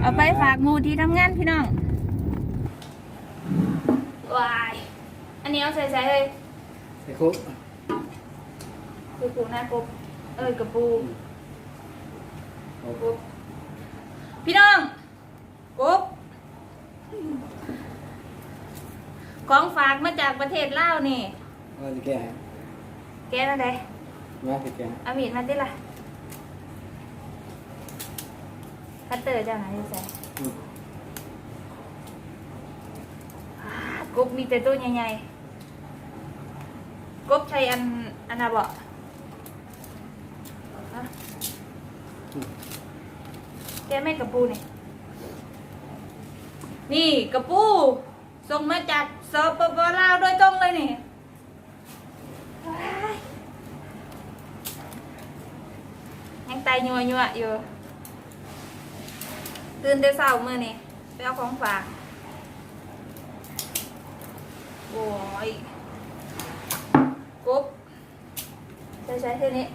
ເອົາໄປຝາກໝູ່ທີ່ທຳງານພີ່ນ້ອງ. ວ້າຍ ອັນນີ້ເອົາໃສ່ໃສເຮີ້ຍ? ໃສ່ຄຸກ ຄືປູນາກົບ ເອີ ກະປູ ອືມ ກົບ ພີ່ນ້ອງ ກົບ ຂອງຝາກມາຈາກປະເທດລາວນີ້. ວ່າຊິແກະໃຫ້ ແກະແນວໃດ? ມາຊິແກະ ເອົາມີດມາຕິລະ. ຄັດເຕີເຈົ້ານະຢູ່ໃສ? ອືມ ກົບມີແຕ່ໂຕໃຫຍ່ໆ. ກົບໃສ່ອັນ ອັນນັ້ນບໍ? ຮະ ອືມ ແກະແມ່ນກະປູນີ້. ນີ້ກະປູ ສົ່ງມາຈາກ ສປປ ລາວ ໂດຍຕົງເລີຍນີ້. ຍັງໄຕຍົວໆຢູ່ ຕື່ນແຕ່ເຊົ້າມື້ນີ້ ໄປເອົາຂອງຝາກ. ໂອ້ຍ ກົບ ໃສ່ ໃສ່ ໃສ່ນີ້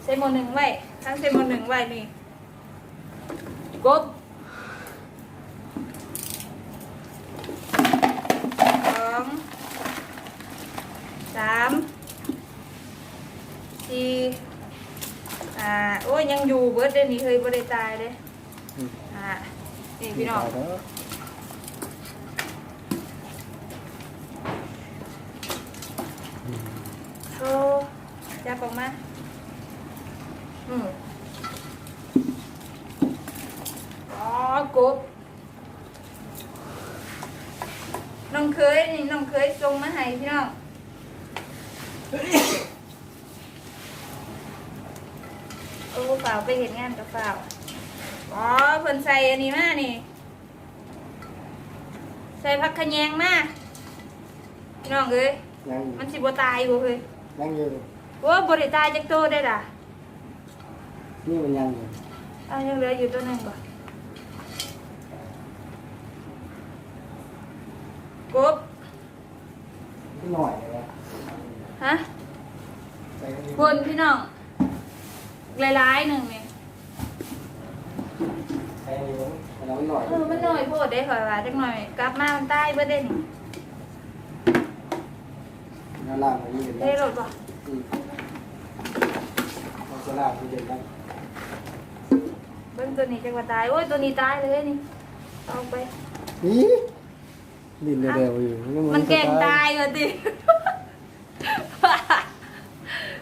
ໃສ່ໝໍ້ໜຶ້ງໄວ້ ທັງໃສ່ໝໍ້ໜຶ້ງໄວ້ນີ້. ກົບ ສອງ ສາມ ສີ່ ຫ້າ ໂອ້ຍ ຍັງຢູ່ເບິດເດ້ນີ້ເຮີ້ຍ ບໍ່ໄດ້ຕາຍເດ້. ອືມ ອ່າ ນີ້ພີ່ນ້ອງ ໂອ້ ຈັບອອກມາ. ອືມ ອໍ ກົບ ນ້ອງເຂີຍນີ້ ນ້ອງເຂີຍສົ່ງມາໃຫ້ພີ່ນ້ອງ. ໂອ້ ຟ້າວໄປເຮັດງານກະຟ້າວ. ອໍ ເພິ່ນໃສ່ອັນນີ້ມານີ້ ໃສ່ຜັກຂະແຍງມາ ພີ່ນ້ອງເອີຍ. ຍັງຢູ່ ມັນຊິບໍ່ຕາຍບໍ່ເຮີ້ຍ? ຍັງຢູ່. ໂອ້ ບໍ່ໄດ້ຕາຍຈັກໂຕເດ້ລະ. ນີ້ມັນຍັງຢູ່ ເອົາ ຍັງເຫຼືອຢູ່ໂຕໜຶ່ງບໍ? ກົບ ໜ້ອຍເດ້. ຮະ? ໃສ່ອັນນີ້ ພຸ້ນພີ່ນ້ອງ ຫຼາຍໆໜຶ່ງນີ້. ໃສ່ອັນນີ້ເບິ່ງ ອັນນັ້ນມັນໜ້ອຍ ເອີ ມັນໜ້ອຍໂພດເດ້ ຂ້ອຍວ່າ ຈັກໜ້ອຍກັບມາມັນຕາຍເບິດເດ້ນີ້. ນ້ຳລ້າງມັນມີເຫັນ ເທໂລດບໍ່? ອືມ ເອົາສະລາກມັນເຢັນໄວ້. ເບິ່ງໂຕນີ້ຈັກວ່າຕາຍ. ໂອ້ຍ ໂຕນີ້ຕາຍເລີຍນີ້ ເອົາໄປ. ນີ້ ຫຼິ້ນແລ້ວຢູ່ ມັນແກ້ງຕາຍວ່າຕິ.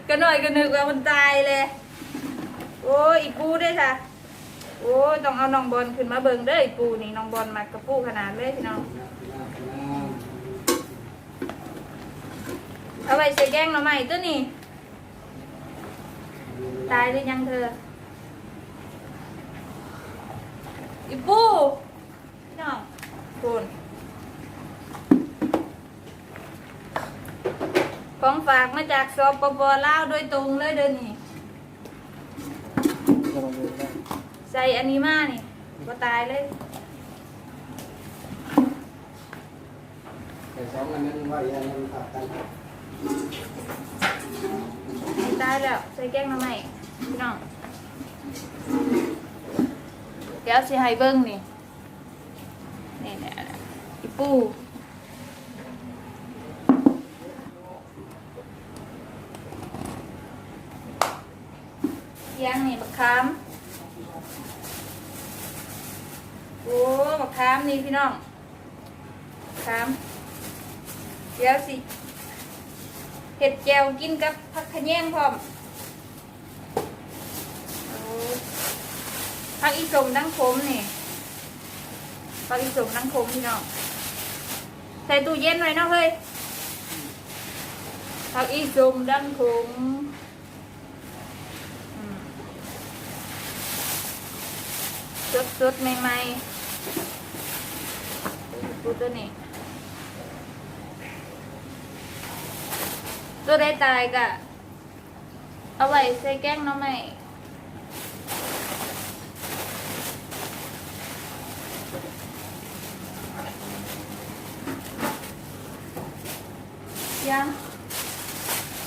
ກະໜ້ອຍກະນຶກວ່າມັນຕາຍແລ້ວ. ໂອ້ຍ ອີປູເດ້ຊະ. ໂອ້ຍ ຕ້ອງເອົານ້ອງບອນຂຶ້ນມາເບິ່ງເດີ ອີປູນີ້ ນ້ອງບອນມັກກະປູຂະໜາດເລີຍພີ່ນ້ອງ. ເອົາໄວ້ໃສ່ແກງໜໍ່ໄມ້ໂຕນີ້. ຕາຍຫຼືຍັງເທີ? ອີປູ ພີ່ນ້ອງ ພຸ້ນ ຂອງຝາກມາຈາກ ສປປ ລາວ ໂດຍຕົງເລີຍເດີນີ້. ໃສ່ອັນນີ້ມານີ້ ບໍ່ຕາຍເລີຍ. ໃສ່ສອງອັນນັ້ນໄວ້ ອັນນັ້ນຜັກກັນ. ຕາຍແລ້ວ ໃສ່ແກງໜໍ່ໄມ້ພີ່ນ້ອງ. ດຽວຊິໃຫ້ເບິ່ງນີ້ ນີ້ແຫຼະ ອີປູ ຢ່າງນີ້ ບັກຂາມ. ໂອ້ ບັກຂາມນີ້ພີ່ນ້ອງ ຂາມ. ດຽວຊິເຮັດແຈ່ວກິນກັບຜັກຂະແຍງພ້ອມ. ໂອ້ ຜັກອີສົມດັງຂົມນີ້ ຜັກອີສົມດັງຂົມພີ່ນ້ອງ. ໃສ່ຕູ້ເຢັນໄວ້ເນາະເຮີ້ຍ ຜັກອີສົມດັງຂົມ. ອືມ ສົດໆ ໃໝ່ໆ ປູໂຕນີ້. ໂຕໃດຕາຍກະເອົາໄວ້ໃສ່ແກງໜໍ່ໄມ້. ຍັງ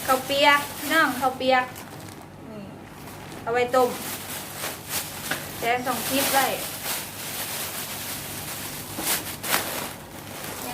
ເຂົ້າປຽກ ພີ່ນ້ອງ ເຂົ້າປຽກ. ນີ້ ເອົາໄວ້ຕົ້ມ ແຕ່ຕ້ອງປິດໄວ້.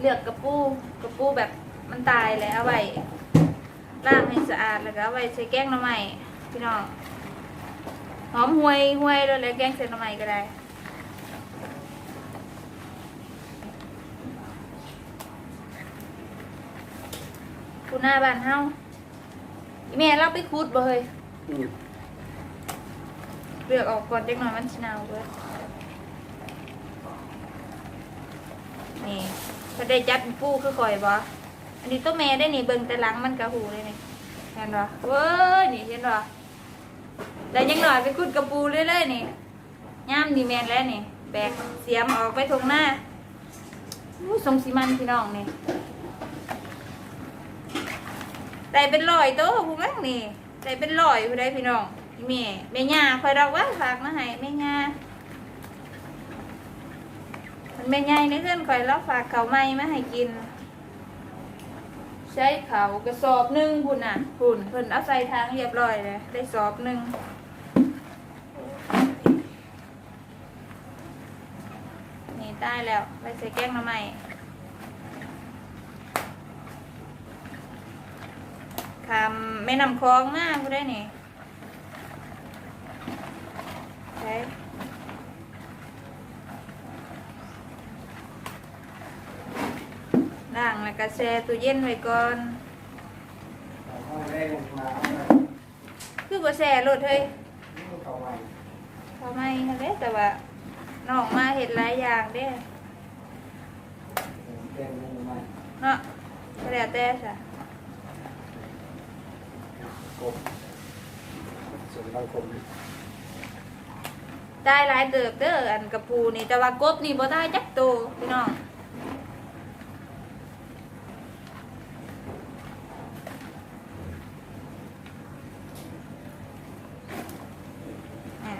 ເລືອກກະປູ ກະປູແບບມັນຕາຍແລ້ວ ເອົາໄວ້ລ້າງໃຫ້ສະອາດ ແລ້ວກໍເອົາໄວ້ໃສ່ແກງໜໍ່ໄມ້ພີ່ນ້ອງ. ຫອມຫວຍໆ ໂລດແຫຼະ ແກງໃສ່ໜໍ່ໄມ້ກໍໄດ້. ປູນາບ້ານເຮົາ ອີແມ່ລາວໄປຂຸດບໍ່ເຮີ້ຍ? ອືມ ເລືອກອອກກ່ອນ ຈັກໜ້ອຍມັນຊິເນົ່າເບິດ. ນີ້ ເພິ່ນໄດ້ຈັບປູຄືຂ້ອຍບໍ່? ອັນນີ້ໂຕແມ່ເດ້ນີ້ ເບິ່ງແຕ່ຫຼັງມັນກໍຮູ້ເດ້ນີ້ ເຫັນບໍ່? ເວີຍ ນີ້ເຫັນບໍ່? ໄດ້ຈັກໜ້ອຍໄປຂຸດກະປູເລີຍໆ ນີ້. ຍາມນີ້ແມ່ນແລ້ວນີ້ ແບກສຽມອອກໄປທົ່ງນາ. ໂອ້ ຊົງຊິມັນພີ່ນ້ອງນີ້ ໄດ້ເປັນຮ້ອຍໂຕພຸ້ນມັ້ງນີ້ ໄດ້ເປັນຮ້ອຍພຸ້ນໃດ໋ພີ່ນ້ອງ. ແມ່ ແມ່ຍ່າຂ້ອຍດອກວ່າຝາກມາໃຫ້ແມ່ຍ່າ ມັນແມ່ໃຫຍ່ໃນເຮືອນຂ້ອຍ ລາວຝາກເຂົ້າໃໝ່ມາໃຫ້ກິນ. ໃສ່ເຂົ້າກະສອບໜຶ່ງພຸ້ນນະ ພຸ້ນ ເພິ່ນເອົາໃສ່ຖັງຮຽບຮ້ອຍແລ້ວ ໄດ້ສອບໜຶ່ງ. ນີ້ຕາຍແລ້ວ ໄວ້ໃສ່ແກງໜໍ່ໄມ້ ຂ້າມແມ່ນ້ຳຂອງມາພຸ້ນໃດ໋ນີ້. ໃສ່ ລ້າງແລ້ວກໍແຊ່ຕູ້ເຢັນໄວ້ກ່ອນ. ຄືບໍ່ແຊ່ໂລດເຮີ້ຍ? ເຂົ້າໃໝ່ ເຂົ້າໃໝ່ຫັ້ນແຫຼະ ແຕ່ວ່ານ້ອງມາເຮັດຫຼາຍຢ່າງເດ້ ແກງໜໍ່ໄມ້ເນາະ ກໍແລ້ວແຕ່ຊະ. ກົບ ສ່ວນບາງຄົນ ຕາຍຫຼາຍເຕີບເດີ ອັນກະປູນີ້ ແຕ່ວ່າກົບນີ້ບໍ່ຕາຍຈັກໂຕພີ່ນ້ອງ. ອ່າ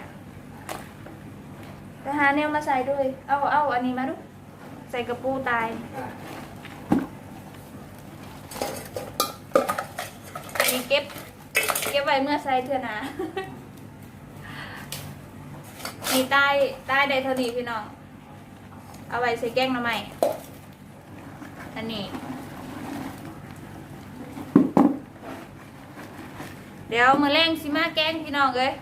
ໄປຫາແນວມາໃສ່ດ້ວຍ ເອົາ ເອົາອັນນີ້ມາດູ ໃສ່ກະປູຕາຍ. ອ່າ ອັນນີ້ເກັບ ເກັບໄວ້ເມື່ອໃສ່ເທື່ອໜ້າ. ນີ້ຕາຍ ຕາຍໄດ້ເທົ່ານີ້ພີ່ນ້ອງ ເອົາໄວ້ໃສ່ແກງໜໍ່ໄມ້. ອັນນີ້ ດຽວມື້ແລງຊິມາແກງພີ່ນ້ອງເອີຍ.